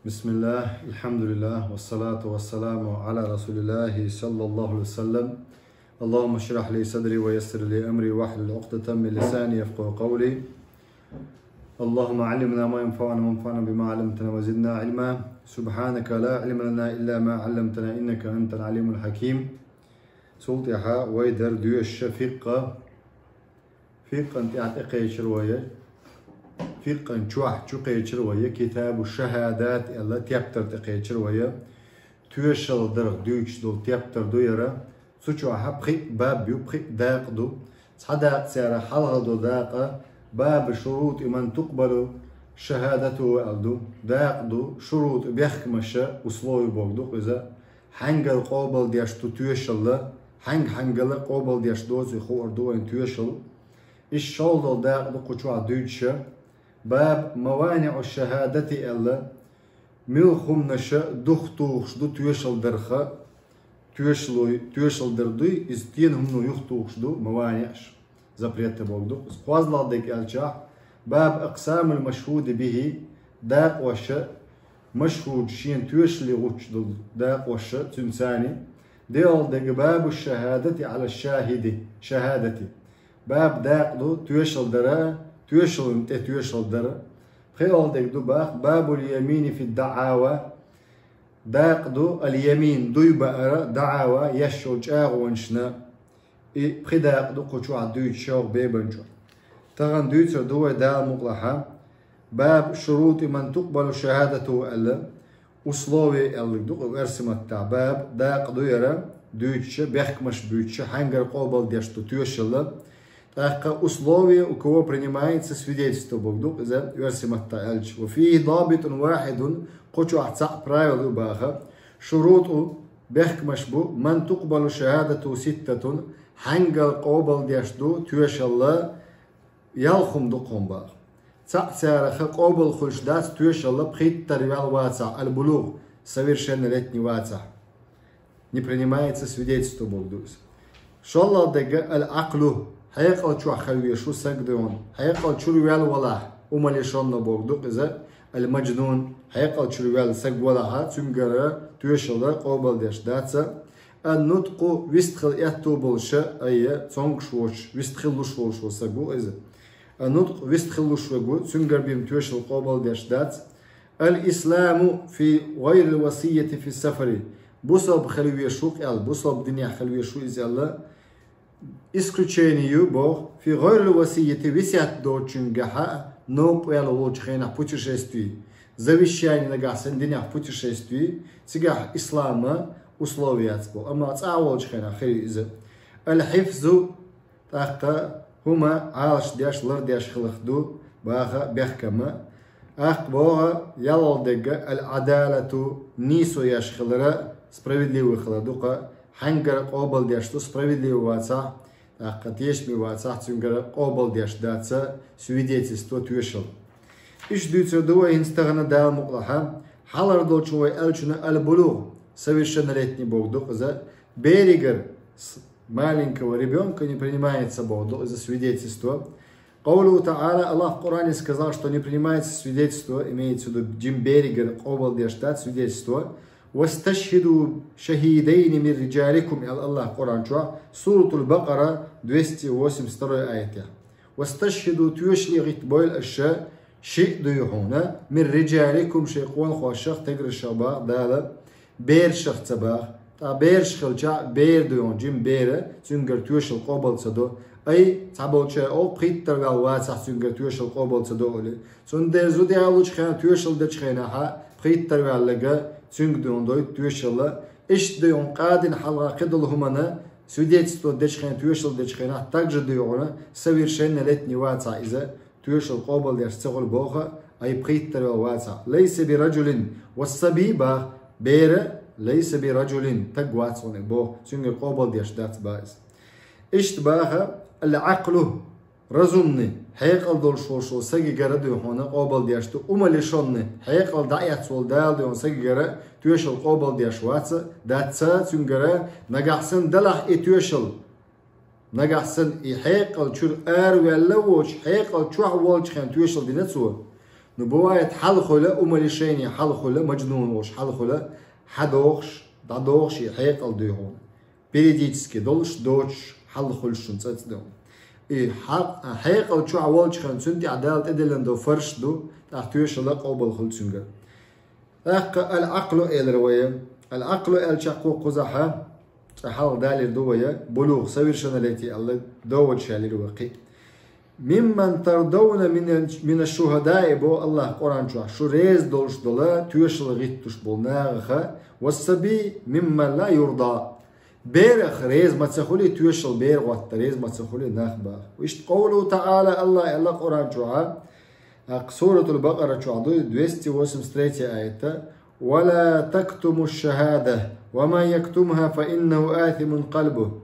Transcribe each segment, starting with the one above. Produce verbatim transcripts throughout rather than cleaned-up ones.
بسم الله، الحمد لله، والصلاة والسلام على رسول الله صلى الله عليه وسلم. اللهم اشرح لي صدري ويسر لي أمري واحلل عقدة من لساني يفقهوا قولي. اللهم علمنا ما ينفعنا وانفعنا بما علمتنا وزدنا علما. سبحانك لا علم لنا إلا ما علمتنا إنك أنت العليم الحكيم. Цул тӀехьа вай дара доьшуш фикъхӀ. ФикъхӀан тӀехь тӀекхечира вай, фикъхӀан чохь чу кхечира вай, китабу шахадат аьлла тептар тӀекхечира вай. Тоьшалла дарх дуьйцуш долу тептар ду яра. Цу чохь пхиъ баб ю, пхиъ дакъа ду. Цхьа дакъа цара хьалха долу дакъа бабу шурути ман тукъбалу шахадату аьлла ду. Дакъа ду шуруту бехкамаша, условия бохург ду иза. Хьаьнгара къобалдеш ду тоьшалла, хьаьнга-хьаьнгара къобалдеш доций хуур ду вайн тоьшалла. Иштта шолгӀа долу дакъа ду кху чохь дуьйцуша. Баб маваниъу шахадати аьлла, муьлха хӀуманаша духтухуш ду тоьшалла дарха, тоьшаллой, тоьшалла дар дуй, иза стенан хӀумано юхатухуш ду, маваниъаш, запрет бохург ду. Иза кхозлагӀа дерг аьлчахь, баб акъсамул машхуди бихӀи, дакъоша, машхуд шена тоьшалле гӀуттуш долу дакъоша, цуьнан царни, доьалгӀа дерг бабу шахадати Ӏала шахиди, шахадати. Баб дакъа ду тоьшалла дара, тоьшаллина тӀе тоьшалла дара. ПхоьалгӀа дерг ду бах бабул ямини фи даӀава. Дакъа ду ал-ямин, дуй баара, даӀава, еш йолу чӀагӀонашна. И пхи дакъа ду кху чохь дуьйцуш шолгӀа бебан чохь. Тахана дуьйцур ду вай Дала мукъалахь. Баб шурути ман тукъбалу шахадату аьлла, условия аьлларг ду кху оьрсийн маттахь. Баб дакъа ду яра, дуьйцуша, бехкамаш буьйцуша, хьаьнгара къобалдеш ду тоьшалла. ТӀаккха условия, у кого принимается свидетельство бохург ду иза оьрсийн маттахь аьлча. Ва фихӀи дабитун вахӀидун, кху чохь цхьаъ правило ю баха. Шуруту бехкамаш бу, ман тукъбалу шахадату ситтатун, хьаьнгара къобалдеш ду тоьшалла ялх хӀума ду кхунах баха. Цхьаъ царах къобал хуьлуш дац тоьшалла пхийттара ваьлла вацахь, аль-булугӀ, совершеннолетний вацахь. Не принимается свидетельство бохург ду иза. ШолгӀа дерг аль-Ӏакълу, хьекъал чохь хила везаш ву саг дуьйна, хьекъал чуьра ваьлла валахь, умалишонно бохург ду иза, аль-маджнун, хьекъал чуьра ваьлла саг валахь, цуьнгара тоьшалла къобалдеш дац. Ан-нуткъу, вистхила аьтту болуша, айя, цомгуш воцуш, вистхила луш волуш ву саг ву иза. Ан-нуткъ, вистхила луш верг ву, цуьнгара бина тоьшалла къобалдеш дац. Аль-исламу фи гӀайрил васийяти фи сафари. Бусалба хила везаш ву кхел, бусалба динехь хила везаш ву иза аьлла. Исключение ю боху, фи гӀайрил васийяти, весет доцучуьнгахь, новкъа ваьлла волчу хенахь путешествие, завещание нагахь санна динехь путешествие, цигахь ислама условия яц боху, амма цӀахь волчу хенахь хир ю иза. Аль-хьифзу, тӀаккха хӀума Ӏалаш деш, лардеш хиларх ду баха бехкамма. ТӀаккха боху ялхалгӀа дерг аль-Ӏадалату, нийсо еш хилара, справедливый хилар ду-кха, хьаьнгара къобалдеш ду, справедливый вацахь, тӀаккха тешаме вацахь, цуьнгара къобалдеш дац свидетельство, тоьшалла. Иштта дуьйцур ду вай хӀинца тахана Дала мукъалахь, хьалхара долчун вай аьллачунна аль-булугӀ, совершеннолетний бохург ду иза, беригара с-, маленького ребёнка не принимается бохург ду иза свидетельство. Къавлуху таӀала, Аллах в Коране сказал, что не принимается свидетельство, имеется в виду, жима беригара къобалдеш дац свидетельство. «Васташхиду шахидайни мин риджаликум», аьлла Аллах Коран чохь, Суратул Бакъара, двести восемьдесят второй аятехь. «Васташхиду», тоьшалле гӀиттабойла аша, шиъ дуй хьуна, «мин риджаликум», шайн къонахошах, стегаршах баха Дала, берашах ца баха. ТӀаккха бераш хилчахь, бер дуй хьуна, жима бер, цуьнгара тоьшалла къобал ца до. Ай, цхьаболчара олу, пхийттара ваьлла вацахь, цуьнгара тоьшалла къобал ца до олий. Цундела зуда ялочу хенахь, тоьшалла дечу хенахь, пхийттара ваьлларг, цуьнга дуй хьуна дойту тоьшалла. Иштта дуй хьуна къадина хьалха кхидолу хӀуманна, свидетельство дечу хенахь, тоьшалла дечу хенахь, также дуй хьуна, совершеннолетний вацахь иза, тоьшалла къобалдеш ца хуьлу боху, ай, пхийттара ваьлла вацахь. «Лайса би раджулин», вассаби баха, бер, «лайса би раджулин», стаг вац хьуна боху, цуьнгара къобалдеш дац баха иза. Иштта баха, аль-Ӏакълу, разумный, хьекъал долуш волуш волу сагигара дуй хьуна къобалдеш ду, умалишонный, хьекъал дӀаэцна волу Дала дуй хьуна сагигара тоьшалла къобалдеш вац, дац цуьнгара, нагахь санна далахь и тоьшалла. Нагахь санна и хьекъал чуьра араваьлла а воцуш, хьекъал чохь волчу хенахь тоьшалла дина цо. Ну, бывает, хьалхула, умалишение хьалхула, маджнун волуш хьалхула, хьадохуш, дӀадохуш и хьекъал дуй хьуна. Периодически долуш, доцуш, хьалхула шун цӀацӀа ду. И хьа-, хьекъал чохь волчу хенахь цуьнан тӀехь Дала тӀедиллина долу фарш ду, тӀаккха тоьшалла къобал хуьлу цуьнгара. ТӀаккха аль-Ӏакълу элира вай. Аль-Ӏакълу аьлча кху кхузахьа, цкъа хьалха далийр ду вай, булугӀ, совершеннолетие аьлла, доводаш ялийр вай кхин. «Мимман тардавна мина, мина шухадаи», бо Аллах Къуран чохь, шу реза долуш долу, тоьшалла гӀиттуш болу нахаха, «вассаби мимман ла юрда». Берах реза ма ца хуьлий, тоьшалла бер гӀотта реза ма ца хуьлий нах баха. Иштта къовлу таӀала, Аллах аьлла Къуран чохьа, аккха Суратул Бакъара чохь ду, двести восемьдесят третья аята: «Ва ла тактуму шахада, ва ман яктумха, фа иннаху атимун къалбу».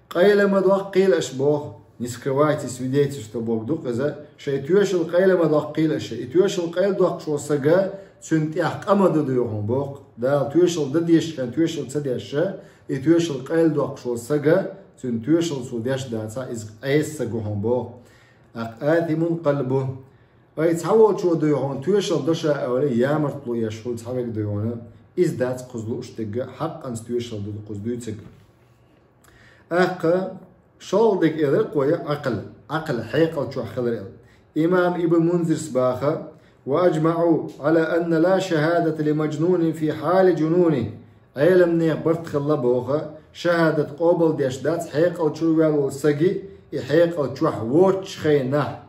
Къайла ма доккхийла аша боху, не скрывайте свидетельство боху ду-кх иза, шайн тоьшалла къайла ма доккхийла аша. И тоьшалла къайла доккхуш волу сага, цуьнан тӀехь къа ма ду дуй хьуна боху. Дала тоьшалла дан дезаш хенахь тоьшалла ца деш, и тоьшалла къайла доккхуш волу сага, цуьнан тоьшалла цо деш дацахь, иза Ӏеса саг ву хьуна боху. Аккха атимун къалбу. Ай, цхьаволчо дуй хьуна, тоьшалла до ша олий, ямартло еш хуьлу цхьаверг дуй хьуна, иза дац кхуза лууш дерг, хьакъанца тоьшалла ду кхуза дуьйцург. Аккха шолгӀа дерг элира кхо я Ӏакъл, Ӏакъл хьекъал чохь хилар аьлла. Имам Ибн Мунзирс баха: «Ва аджмаӀу Ӏала анна ла шахадата ли маджнунин фи хьали джунуни». Ӏеламнехан барт хилла боху, шахадат къобал деш дац хьекъал чу ваьлла волу саги, и хьекъал чохь воцучу хенахь.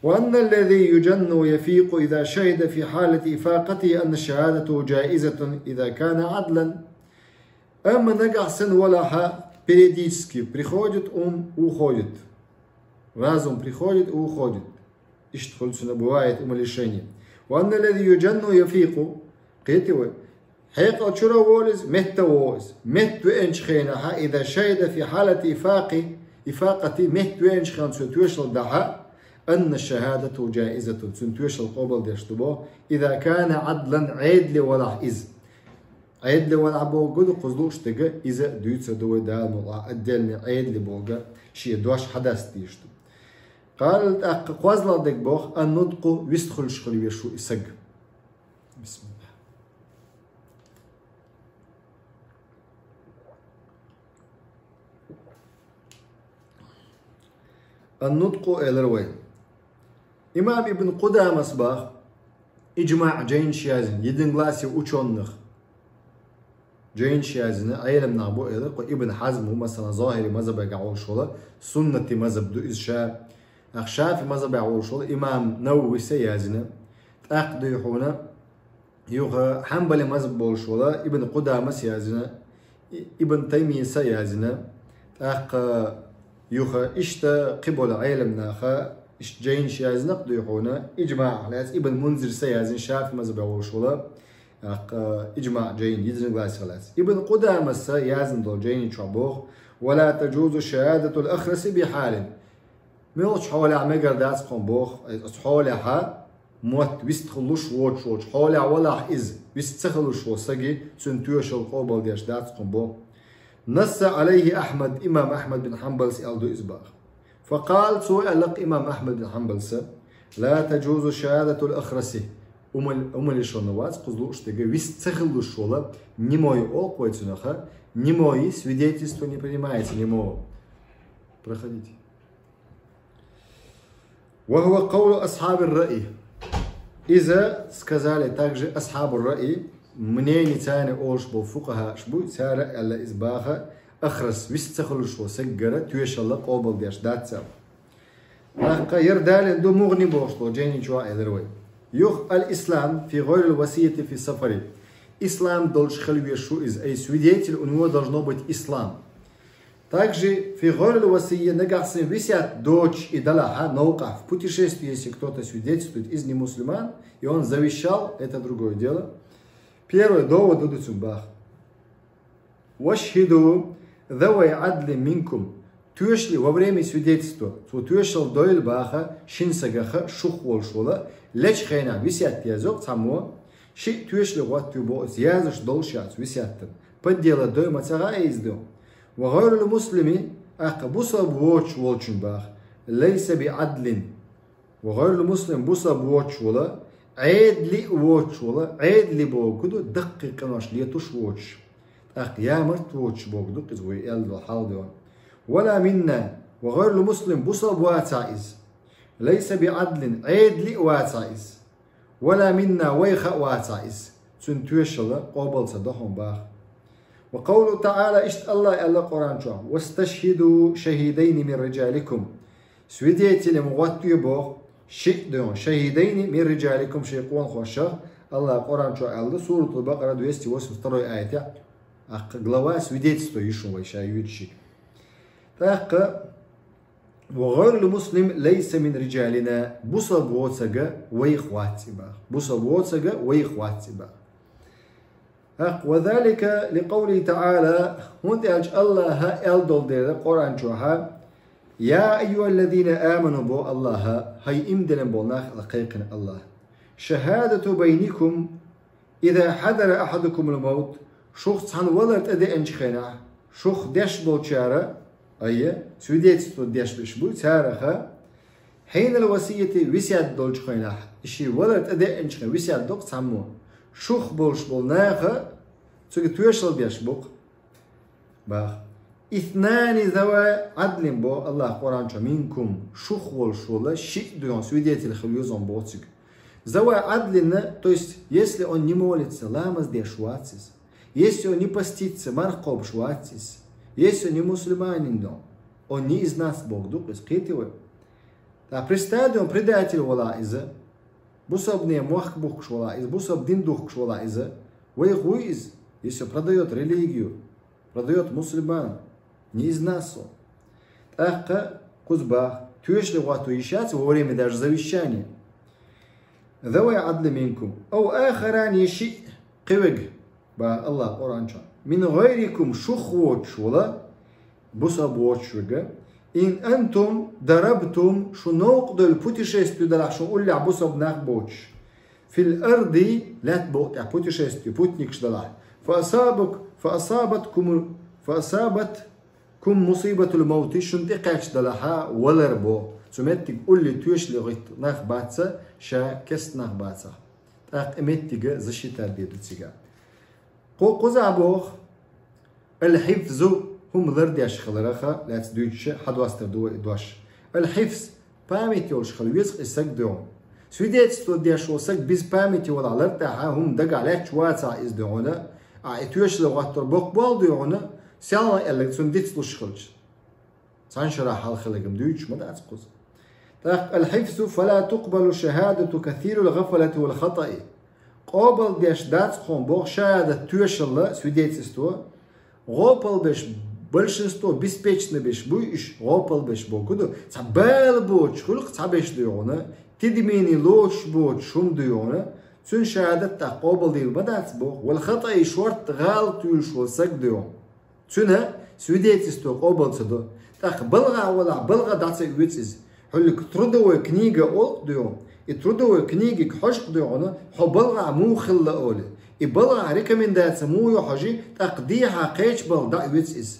«Ва анна ллази юджанну яфикъу иза шахида фи хьалати ифакъати анна шахадатаху джаизатун иза кана Ӏадлан». Амма нагахь санна валахьа, периодически приходит ум, уходит. Разум приходит и уходит. Иштта хуьлу цуьнан, бывает умалишение. «Ва анна ллази юджанну яфикъу». Кхетий вай? Хьекъал чуьра а волу иза, метта а вогӀу иза. Метта веанчу хенахьа, иза шахида фи хьалати ифакъи, ифакъати, метта веанчу хенахь цо тоьшалла дахьа, анна шахадатаху джаизатун, цуьнан тоьшалла къобал деш ду боху, иза кана Ӏадлан, Ӏедале валахь иза. Ӏедале валахь бохург ду кхуза лууш дерг, иза дуьйцур ду вай Дала мукъалахь, отдельный Ӏедале бохург, шен дош хьадаста дезаш ду. Къала, тӀаккха кхозлагӀа дерг боху, ан-нутӀкъу, вист хуьлуш хила везаш ву и саг. Бисмиллах. Ан-нутӀкъу элира вай. Имам Ибн Къудамас баха, иджмаъ жайнаш язйина, единогласие учёных. Жайнаш язйина, Ӏеламнах бу элира, кху Ибн Хьазм ву, масала, зохири мазхабехь волуш волу, суннати мазхаб ду иза ша. Ах шафи мазхабехь волуш волу имам Навависа язйина. ТӀаккха дуй хьуна, юха хьанбали мазхаб болуш волу Ибн Къудамас язйина, И-, Ибн Таймияса язйина. ТӀаккха юха иштта кхиболу Ӏеламнаха, иштта жайнаш язйина-кх дуй хьуна, иджмаъ лаьцна Ибн Мунзирса язйина, шафи мазхабехь волуш волу, тӀаккха иджмаъ жайна, единогласие лаьцна. Ибн Къудамаса язйина долу жайни чохь боху: «Ва ла тажузу шахадатул ахраси би хьалин». Муьлхачу хьолехь мегар дац кхуьнан боху, оцу хьолехьа мотт вист хуьлуш воцуш волчу хьолехь валахь иза, вист ца хуьлуш волу саги, цуьнан тоьшалла къобалдеш дац кхуьнан боху. Насса Ӏалайхи Ахьмад, имам Ахьмад бин Хьанбалс аьлла ду иза боху. Факъала, цо аьлла-кх имам Ахьмад бин Хьанбалса: «Ла тажузу шахадатул ахраси». Умал-, умалишонна вац кхуза лууш дерг, вист ца хуьлуш волу немой олу-кх вай цунах, немой свидетельство не принимается, немого. Проходите. «Ва хува къавлу асхьабир раъи». Иза сказали также асхьабур раъи, мнение царна олуш болу фукъахӀаш бу, цара аьлла иза боху, ахрас, вист ца хуьлуш волу саггара тоьшалла къобалдеш дац аьлла. ТӀаккха яра далийна ду МугӀни бохуш долу жайни чохь, элира вай. Юха: «Аль-ислам фи гӀайрил васияти фи сафари». Ислам долуш хила везаш ву иза, ай свидетель, у него должно быть ислам. Также фи гӀайрил васия, нагахь санна весет доцуш и далахь, новкъахь, в путешествии, если кто-то свидетельствует, из не мусульман, и он завещал, это другое дело. Первое, довод ду цуьнан боху. «Вашхиду завай Ӏадлин минкум». Тоьшалла, во время свидетельства, цо тоьшалла дойла боху шина сагах, шух волуш волу, лечу хенахь весет язйо-кх цхьаммо, шиъ тоьшалла гӀоттаве боху, язъеш долуш яц весеттан. Подделать дой ма ца хаьа иза ду. «Ва гӀайрул муслими», тӀаккха бусалба воцуш волчун боху, «лайса би Ӏадлин». وغير المسلم, бусалба воцуш вола, Ӏедали воцуш вола, Ӏедали бохург ду даккхий къинош леташ воцуш, тӀаккха ямарта воцуш бохург ду, иза вай аьлла хьал ду. ولا منا, وغير المسلم, бусалба вацахь иза, ليس بعدل, Ӏедали вацахь иза, ولا منا, вайх а вацахь иза, цуьнан тоьшалла къобал ца до хьуна боху. وقوله تعالى, иштта АллахӀа аьлла Къуръан чохь: واستشهدوا شهيدين من رجالكم. Свидетелем гӀоттае боху шиъ дуьйхьа, شهيدين من رجالكم, шайн къонахошах, АллахӀа Къуръан чохь аьлла, Суратул Бакъара, двести восемьдесят второй аятехь, аккха глава свидетельство йиш ю вай ша юьйцуш. ТӀаккха: وغير المسلم ليس من رجالنا, бусалба воцург вайх вац и боху. Бусалба воцург вайх вац и боху. ТӀаккха: وذلك لقوله تعالى, хӀунда аьлча АллахӀа аьлла долу дела Къуръан чохь: يا أيها الذين آمنوا, боху АллахӀа, хӀай иман диллина болу нах, аьлла кхайкхина АллахӀа. شهادة بينكم إذا حضر أحدكم الموت, шух цхьана валар тӀедеанчу хенахь, шух деш болчара, айя, свидетельство деш берш бу, цараха, حين الوصية, весет долчу хенахь, и шен валар тӀедеанчу хенахь, весет доккху цхьаммо, шух болуш болу наха, цуьнга тоьшалла деш бу-кх боху. اثنان ذوا عدل, боху АллахӀа Къуръан чохь, منكم, шух волуш волу шиъ дуьйхьа свидетель хила веза боху цуьнга. ذوا عدل, то есть, если он не молится, ламаз деш вац иза. Если он не постится, марха кхобуш вац иза. Если он не мусульманин, он не из нас бохург ду-кх иза, кхетий вай. ТӀаккха представь, предатель валахь иза, бусалбане мохк бухкуш валахь иза, бусалба дин духкуш валахь иза, вайх вуй иза, если продаёт религию, продаёт мусульман, не из нас он. ТӀаккха кхуза боху, тоьшалла гӀоттае йиш яц во время даже завещания. ذوا عدل منكم أو آخران, я шиъ, кхин верг, боху АллахӀа Къуръан чохь, من غيركم, шух воцуш волу, бусалба воцуш верг, إن أنتم ضربتم, шу новкъа девлла путешествие делахь шун уллехь бусалба нах боцуш, في الأرض, лаьтта букъа тӀехь путешествие, путникаш делахь, فأصابك, فأصابتكم, فأصابتكم مصيبة الموت, шуна тӀекхаьчна делахь валар, боху, цу меттиг улле тоьшалла гӀитта нах бац, ша кестта нах бацахь, тӀаккха и меттиг защита де ду цигахь. Кху кхузахь боху: الحفظ, хӀума лардеш хиларх лаьцна дуьйцуш хьадостур ду вай и дош. الحفظ, память йолуш хила веза-кх и саг дуьйхьа. Свидетельство деш волу саг без памяти валахь, лартӀехь хӀума дагахь лаьтташ вацахь иза дуьйхьа, а и тоьшалла гӀоттор боккха болу дуьйхьа, селхана аьлларг цунна дицлуш хилча. Цхьана шарахь хьалха хилларг-м дуьйцуш ма дац кхуза. ТӀаккха: الحفظ فلا تقبل شهادة كثير الغفلة والخطأ. Къобал деш дац хьуна боху шахӀадат, тоьшалла, свидетельство, гӀопал беш, большинство, беспечный беш буй уьш, гӀопал беш бохург ду, цхьа бала боцуш хуьлу-кх цхьаберш дуьйхьа, тидамийн лоцуш боцуш хӀума дуьйхьа, цуьнан шахӀадат тӀаккха къобалдийла ма дац боху, والخطأ, шортта гӀалат юьйлуш волу саг дуьйхьа. Цуьнан свидетельство къобал ца до. ТӀаккха балхахь валахь, балха дӀа ца оьцу иза. Хьуьллиг трудовой книга олу-кх дуьйхьа. И трудовой книгиг хьожу-кх дуьйхьа, хьо балхахь муха хилла олий. И балхахь рекомендаци муха йо хьожий, тӀаккха дехьа кхечу балха дӀа оьцу иза.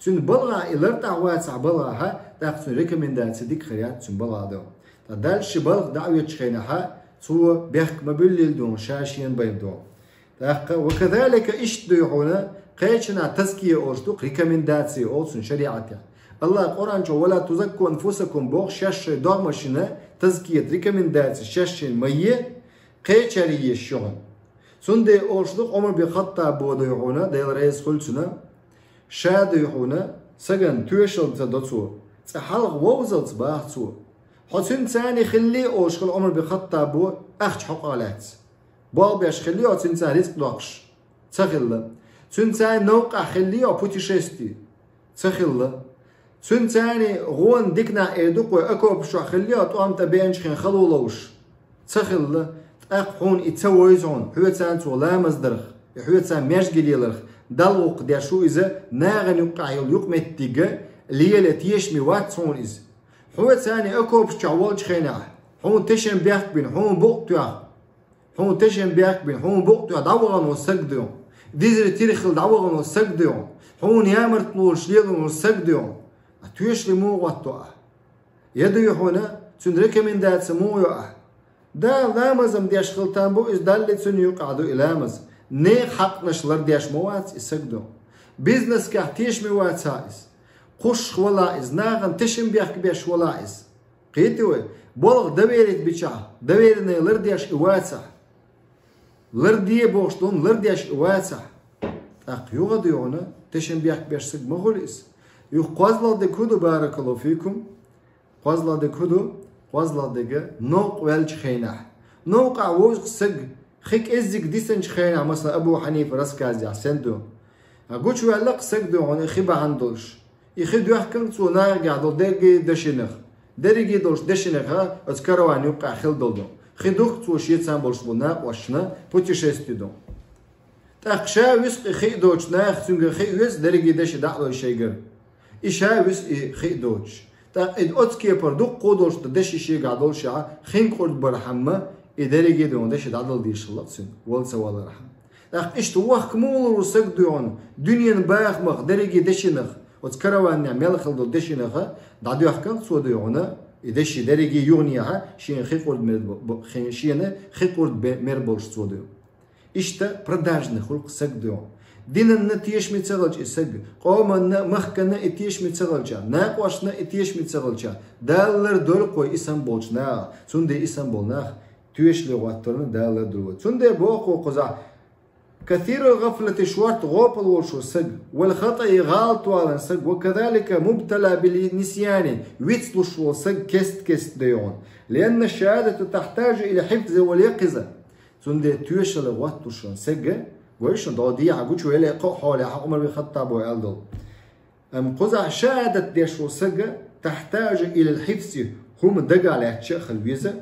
Цуьнан балхахь и лартӀахь вацахь балхахь, тӀаккха цуьнан рекомендаци дика хир яц цуьнан балхахь дуьйхьа. Ткъа дальше балха дӀа оьцучу хенахь, цо бехк ма буьллийла дуьйхьа, ша шена бен дуьйхьа. ТӀаккха: وكذلك, иштта дуьйхьа, кхечанхьа тазкия олуш ду-кх, рекомендация олу цунна шариӀатехь. АллахӀа Къуръан чу: ولا تزكوا أنفسكم боху, шаьш шайн догӀмашна тазкият, рекомендация шаьш шайна ма е, кхечаьрга еш ю хьуна. Цундела олуш ду-кх Ӏумар бин Хаттабо дуьйхьа, Дела реза хуьлу цунна, ша дуьйхьа, сагана тоьшалла ца до цо, цкъа хьалха вовзалц баха цо. Хьо цуьнца цхьаьна хилли олуш хилла Ӏумар бин Хаттабо ахча хьокъехь лаьцна. Болх беш хилли хьо цуьнца рицкъ доккхуш? Ца хилла. Цуьнца цхьаьна новкъахь хилли хьо путешествие? Ца хилла. Цуьнца цхьаьна гӀона диканахь, эр ду-кх вай, окопаш чохь хилли хьо тӀом тӀе беанчу хенахь хало ловш? Ца хилла. ТӀаккха хьуна и ца вевза хьуна, хьоьца цо ламаз дарх, и хьоьца маьждиге леларх, Далла гӀуллакх деш ву иза, нахана юккъехь йолу юкъаметтиг лела тешаме вац хьуна иза. Хьоьца цхьаьна окопаш чохь волчу хенахь, хьуна тешан бехк бина, хьуна букъ тоьхна, хьуна тешан бехк бина, хьуна букъ тоьхна дӀавахана волу саг дуьйхьа, дезертир хилла дӀавахана волу саг дуьйхьа, хьуна ямартлонаш лелорна волу саг дуьйхьа, а тоьшалла муха гӀотто ахь? Я дуьйхьа, Цуьнан рекомендаци муха ю ахь? Дала ламазам деш хила там бу, иза Далла цуьнан юкъахь ду и ламаз. Нехан хьакъанаш лардеш ма вац и саг ду. Бизнесехь тешаме вацахь иза. Кхуссуш валахь иза, нахана тешам бехк беш валахь иза. Кхетий вай, болх доверить бичахь, доверенное лардеш и вацахь. Ларде бохуш долу лардеш и вацахь. ТӀаккха юха а дуьйхьуна, тешам бехк беш саг ма хуьлу иза. Юха кхозлагӀа дерг хӀун ду, баракаллаху фикум? КхозлагӀа дерг хӀун ду? КхозлагӀа дерг новкъа ваьллачу хенахь. Новкъахь вовза саг, хи кӀеззиг дисинчу хенахь, масала, Абу Хьанифа рассказехь санна ду. А гучуваьлла-кх саг дуьйхьуна, хи бахьана долуш. И хи доьхкина цо нахагахь долу дерриге дешинах. Дерриге долуш дешинах оцу караван юккъехь хила долу ду. Хи ду-кх цо шеца болуш болу накъосташна путешествие ду. ТӀаккха ша вуьсу и хи а доцуш, наха цуьнгара хи а веза, дерриге деши дӀа а лой шайгара. И ша вуьсу и хи а доцуш. ТӀаккха и оцу кепара дуккха а долуш ду деши шегахь долушехь, хин кӀурд бархьама, и дерриге а дуьйхьуна деши дӀадала дезаш хилла-кх цуьнга, вала ца валархьама. ТӀаккха иштта вохка муха лур ву саг дуьйхьуна, дуьненан бахамах, дерриге дешинах, оцу караванехь мел хила долу дешинах дӀадоьхкина-кх цо дуьйхьуна, и деши дерриге юханехьа шена хи кӀурд мер бо-, бо-, хи-, шена хи кӀурд бе-, мер болуш цо дуьйхьуна. Иштта продажный хуьлу-кх саг дуьйхьуна. Динанна тешаме ца хилча и саг, къоманна а, махканна а и тешаме ца хилча, накъосташна а и тешаме ца хилча, Дала лардойла-кх вай и санна болчу наха, цундела и санна болу нах тоьшалла гӀоттарна Дала лардойла вай. Цундела боху кхузахь: «كثير الغفلة», шорта гӀопал волуш ву саг, «والخطأ», гӀалат валан саг, «وكذلك مبتلى بالنسيان», вицлуш волу саг кест-кеста дуьйхьуна. «لأن الشهادة تحتاج إلى الحفظ واليقظة». Цундела тоьшалла гӀоттуш волу саг, вай шуна дӀо дехьа гучу веле кхо хьолехь Ӏумар бин Хаттабо аьлла долу. Амма кхузахь шахӀадат деш волу саг «تحتاج إلى الحفظ», хӀума дагахь лаьтташ а хила веза,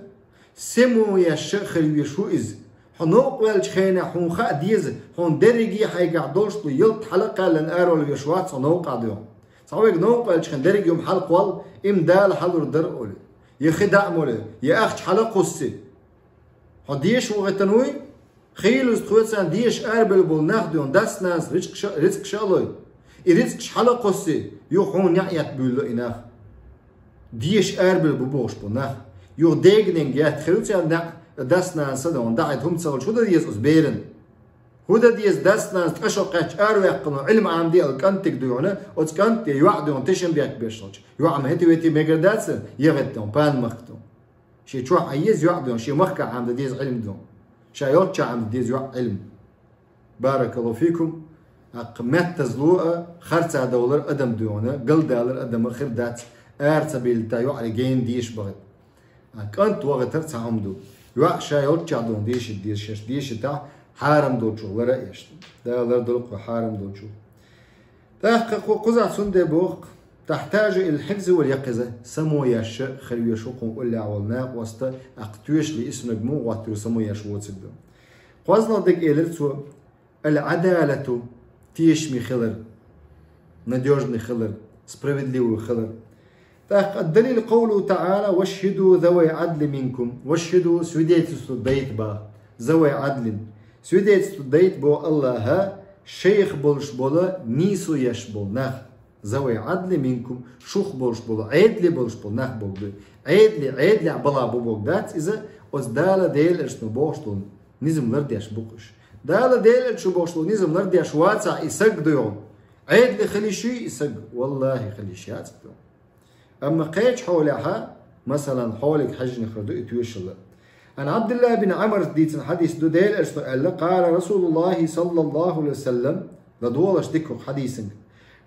само еш а хила везаш ву иза. Хьо новкъа ваьллачу хенахь хьуна хаа деза, хьуна дерриге а хьайгахь долуш долу ялта хьала а кхаьллина аравала веш вац хьо новкъахь дуьйхьуна. Цхьа верг новкъа ваьллачу хенахь дерриге хӀума хьала кхолла, и-м Дала хьалур дара олий, я хи дӀа а молий, я ахча хьала а кхуссий. Хьо деша вахийтина вуй, хийлаза тхоьцарна деша арабевлла болу нах дуьйхьуна, дас-нанас рицкъаша, рицкъаша а лой. И рицкъаш хьала а кхуссий, юха хьуна неӀ етта буьйлало и нах. Деша арабевлла бу бохуш болу нах. Юха дега-ненга етта хир ю церан неӀ, дас-нанас а дуьйхьуна, дӀахьийта хӀума ца хилча, хӀун дан деза оцу берана? ХӀун дан деза дас-нанас тӀе шо кхаьчча араваьккхина, Ӏилма Ӏамаде аьлла кӀантиг дуьйхьуна, оцу кӀанте йоӀ дуьйхьуна тешам бехк беш хилча? ЙоӀ-м хӀетте-ветте мегар дац, ягӀетта дуьйхьуна, пана махка дуьйхьуна. Шен чохь Ӏан еза йоӀ дуьйхьуна, шен махка Ӏамадан деза Ӏилма дуьйхьуна. Ша йолчча Ӏамадан деза йоӀ Ӏилма. Баракаллаху фикум. ТӀаккха меттазло а, харцадовлар адам дуьйхьуна, галдалар адам а хир дац, ара ца бийлийтахь йоӀе гена деша бахийта. А кӀант вахийтар цхьа хӀума ду. ЙоӀ ша йолччахь дуьйхьуна дешийта деза, шаьш дешийтахь, хьарам долчух лар а еш. Дала лардойла-кх вай хьарам долчух. ТӀаккха кху-, кхузахь цундела боху-кх: «تحتاج إلى الحفظ واليقظة», само еш а хила везаш ву кхунна уллехь волу накъост, тӀаккха тоьшалла и санна муха гӀоттар ву само еш воцург ду. КхозлагӀа дерг элира цо: «العدالة», тешаме хилар, надёжный хилар, справедливый хилар. ТӀаккха: «الدليل قوله تعالى: واشهدوا ذوي عدل منكم». «واشهدوا», свидетельство дайта боху, «ذوي عدل». Свидетельство дайта боху Аллаха шайх болуш болу, нийсо еш болу нах. «ذوي عدل منكم», шух болуш болу, Ӏедале болуш болу нах боху ду. Ӏедале, Ӏедалехь балахь бу боху дац иза, оцу Дала Делан элчано бохуш долу низам лардеш бу-кх уьш. Дала Делан элчано бохуш долу низам лардеш вацахь и саг дуьйхьуна, Ӏедале хила йиш юй и саг? Валлахи, хила йиш яц-кх дуьйхьуна. Амма кхечу хьолехьа, масалан, хьоле хьаьжжина хир ду и тоьшалла. Ан Абдулла бин Амрас дийцина хьадис ду, Делан элчано аьлла: «قال رسول الله صلى الله عليه وسلم», ладогӀалаш дика хӀокху хьадисанга: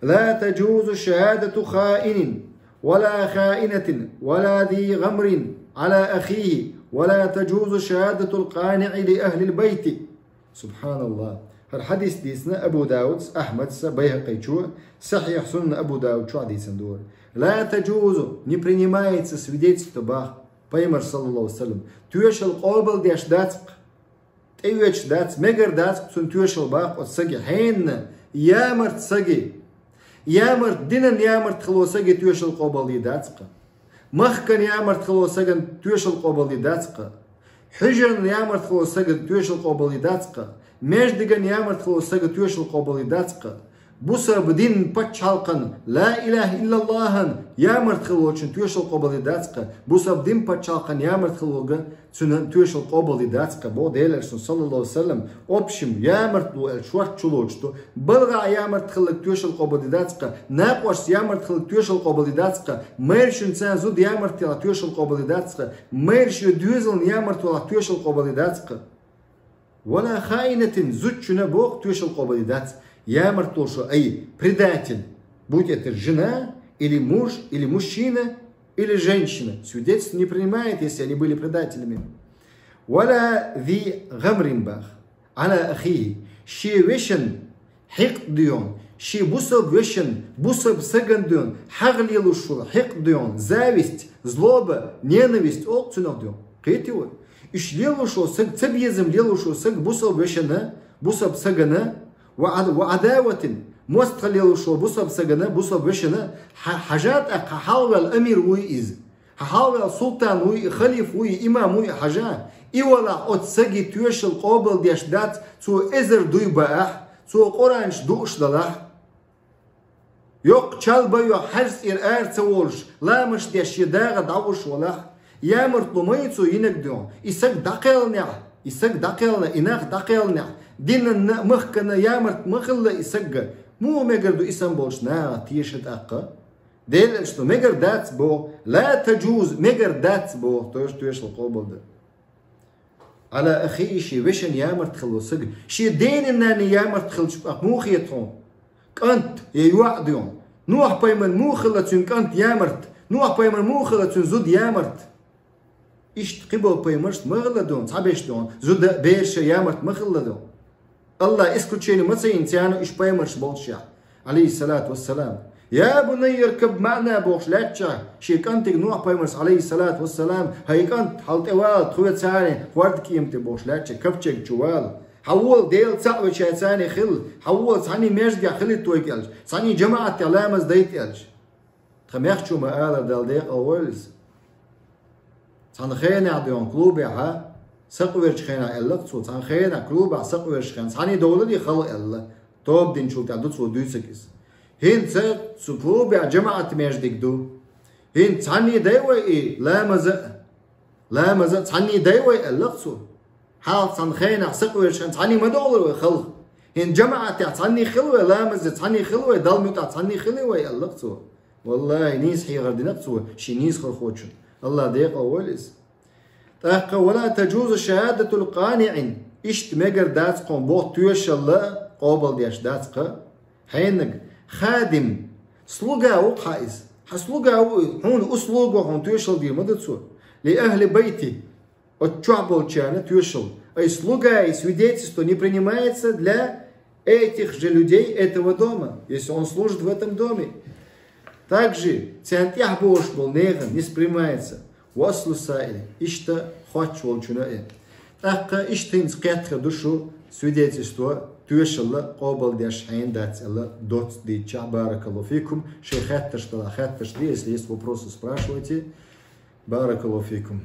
«لا تجوز شهادة خائن ولا خائنة ولا ذي غمر على أخيه، ولا تجوز شهادة القانع لأهل البيت». Субханаллах. ХӀара хьадис дийцина Абу Даудс, Ахьмадса, Байхьакъичо, Сахьихь Сунан Абу Дауд чохь дийцина дора. «لا تجوز», не принимается свидетельство боху Пайхамара, саллаллаху алейхи ва саллям. Тоьшалла къобалдеш дац-кх, тӀеоьцуш дац, мегар дац-кх цуьнан тоьшалла боху оцу саги, хьенан, ямарта саги. Ямарта, динан ямарта хилла саги тоьшалла къобалдийр дац-кх. Махкан ямарта хилла саган тоьшалла къобалдийр дац-кх. Хьуьжарна ямарта хилла саган тоьшалла къобалдийр дац-кх. Междиган ямарта хилла саган тоьшалла къобалдийр дац-кх. Бусалба дин паччахьалкхен ла илахӀа иллаллахӀан ямарта хила волчун тоьшалла къобалдергдац-кх. Бусалба дин паччахьалкхен ямарта хила волга цуьнан тоьшалла къобалдергдац-кх, боху Делан Элчано, саллаллахӀу Ӏалайхи ва саллам. Общем, ямарта боху аьлча шортта чулоцуш ду. БалгӀа ямарта хиларг тоьшалла къобалдергдац-кх. Накъосташа ямарта хиларг тоьшалла къобалдергдац-кх. Майрачуьнца зуда ямарта ялахь тоьшалла къобалдергдац-кх. Майрачу доьзална ямарта валахь тоьшалла къобалдергдац-кх. Ва ла хаинатин, зудчунна боху тоьшалла къобалдергдац. Ямарта волуш ву, ай, предатель. Будь это жена, или муж, или мужчина, или женщина. Свидетельство не принимает, если они были предателями. Ва ла зи гӀамрин боху. Ӏала ахихӀи. Шен вешан хьикъ дуьйхьа, шен бусалба вешан, бусалба сагана дуьйхьа хьагӀ лелош волу хьикъ дуьйхьа, зависть, злоба, ненависть олу цунах дуьйхьа. Кхетий вай? Уьш лелош волу саг, цабезам лелош волу саг бусалба вешана, бусалба сагана, ва Ӏад-, ва Ӏадаватин, мостагӀа лелош волу бусалба сагана, бусалба вешана, хьа-, хьажа тӀаккха хьалхаваьлла амир вуй иза. Хьалхаваьлла султан вуй, халифа вуй, имам вуй хьажа. И валахь оцу саги тоьшалла къобалдеш дац, цо эзар дуй баахь, цо Къуръанаш дууш далахь. Йоккха чалба йо хьаьрца тӀера ара ца волуш, ламазаш деш шен дагӀа дӀавуш валахь. Ямартло ма ю цо йинарг дуьйхьа. И саг дӀакхелхинехь, и саг дӀакхелхина, и нах дӀакхелхинехь, динанна а, махкана а ямарта ма хилла и сагга. Муха мегар ду и санна болчу нахах теша тӀаккха? Делан Элчано мегар дац боху, ла таджуз, мегар дац боху, тоьш-, тоьшалла къобалдан. Ӏала ахихӀи, шен вешан ямарта хилла саг, шен ден-ненан ямарта хилча бакъ муха хета хьуна? КӀант я йоӀ дуьйхьа. Нухь-пайхамар муха хилла цуьнан кӀант ямарта? Нухь-пайхамар муха хилла цуьнан зуда ямарта? Иштта кхиболу пайхамаршна ма хилла дуьйхьа, цхьаберш дуьйхьа, зуда бераша ямарта ма хилла дуьйхьа. Аллаха исключение ма ца йина царна уьш пайхамарш болчехь, Ӏалайхиссалату вассалам. Я бунайя ркаб маӀана бохуш лаьттачехь, шен кӀантига Нухь-пайхамарс, Ӏалайхиссалату вассалам, хӀай кӀант, хьал тӀе вала, тхоьца цхьаьна хӀордан кема тӀе бохуш лаьттачехь, ковчег чу вала. Хьан вола Дела цхьаъ веча царна хила, хьан вола цхьаьний маьждигехь хилийта вайга аьлча, цхьаьний жамаӀатехь ламаз дайта аьлча. Тхан мехчо ма-аллара, Далла декъал войла иза. Цхьана хенахь дуьйхьа клубехь сакъверчу хенахь аьлла-кх цо, цхьана хенахь клубехь сакъверчу хенахь, цхьаьний довла де хала аьлла, тоба динчул тӀаьхьа ду цо дуьйцург иза. ХӀинца цу клубехь жамаӀат маьждиг ду. ХӀинца цхьаьний дай вай и ламаза а? Ламаза а цхьаьний дай вай аьлла-кх цо. Хьалха цхьана хенахь сакъверчу хенахь цхьаьний ма довлура вай халха. ХӀинца жамаӀатехь цхьаьний хила вай, ламазе цхьаьний хила вай, Далла муьтӀахь цхьаьний хила вай аьлла-кх цо. Валлахи, нийса хьехар дина-кх цо, шен нийсхорхочун. Аллаха декъал войла иза. ТӀаккха, ва ла таджузу шахӀадатул къаниӀин, иштта мегар дац кхуьнан боху тоьшалла къобалдеш дац-кх. Хьеннаг, хадим, слуга ву-кх хьан иза. Хьан слуга ву, хьуна услуга, хьуна тоьшалла дийр ма ду цо. Ли ахӀли байти, оцу чохь болчарна тоьшалла. Ай, слуга, и свидетельство не принимается для этих же людей этого дома, если он служит в этом доме. Также царна тӀехь болуш болу нехан не принимается. Ва аслу саили, иштта хоттуш волчунна а. ТӀаккха иштта хӀинца кхетта хир ду шу, свидетельство, тоьшалла къобалдеш хьенан дац аьлла доцца дийцича. Баракаллаху фикум. Шайн хаттарш далахь, хаттарш де, если есть вопросы, спрашивайте. Баракаллаху фикум.